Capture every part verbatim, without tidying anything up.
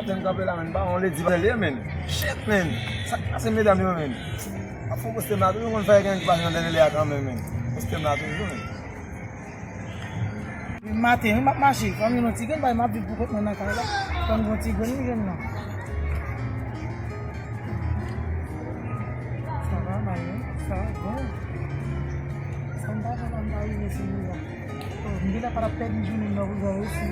Jan kanpe la, menn, pa yon ledi, pa lè, menn. Shit, menn. Sa k pase medam yo, menn? Ap fè poste m la toujou, konn fè gen ki pase nan dènye lè a kanmenm, menn. Poste m la toujou, menn. Maten, wi, m ap mache. Fanmi, yon ti grenn bagay, m ap viv pou kont mwen nan kay la. Fanmi, yon ti grenn, m jwenn nan. Sa va, Mayen? Sa va bon. Sa m pa fè la, m pa rive sou li la. Oh, m gentan pa t ap pèdi jounen m nan pou gade si.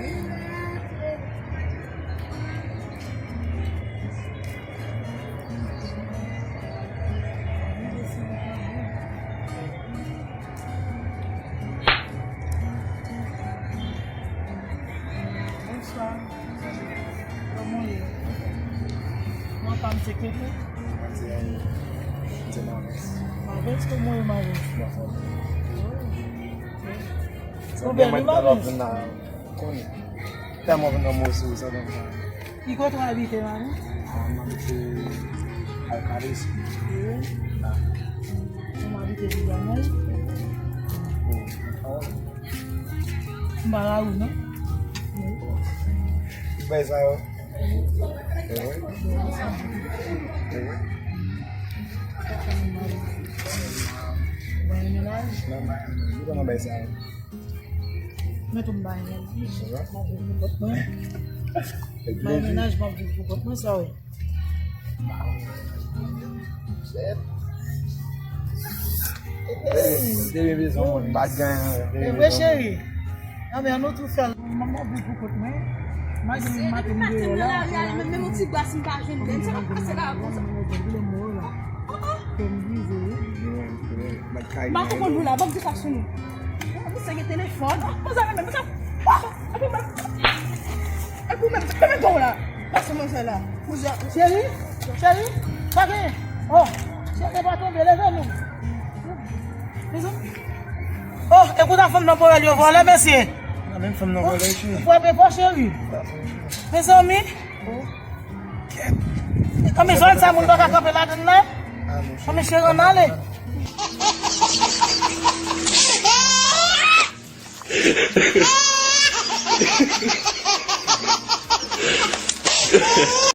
Bonswa. Kòman w ye? Non pa m se Keke. Mwen se, mwen se Marvens. Marvens, kòman w ye, Marvens? Mwen fò. Oh, ok. Ou bèl, wi, Marvens. Konnen. Tèlman vin nan moso, sa konn sa. Ki kote w abite, Marvens? Ah, m abite Alkalis. Wi. Ah. Ou abite Villamay? Wi. Ah. M pa lari, non? Bay sa yo. Eh wi. Eh wi. Bay menaj. Nan bay, nou konnen bay sa yo. Mwen tou m bay menaj. M ap viv pou kont mwen. M bay menaj, m ap viv pou kont mwen, sa wi. Te bezwen moun, pa t gen anyen. E vre, cheri. Anben, an nou tou fè l. Manman, bou pou kont mwen. Imajine m maten m deyò la. Men yon ti glas m pa jwenn menm. Sa k ap pase la konsa? M pa konn nou la, ban m di sa sou nou. Misye gen telefòn. Mezanmi, men misye. Epi w menm, epi w menm, fèmen dò w la. Pase mwen fè la. Cheri, cheri, pa gen. Oh, cheri, pa tonbe, leve nou. Mezanmi. Oh, e kouta fanm nan pwovèl yo vòlè, mesye. Nan menm fanm nan vòlè, cheri. Frape fò, cheri. Mezanmi. Kèt. Nan mezon sa, moun pa ka kanpe ladann nan. Ah, non, cheri. Nan mezon an ale.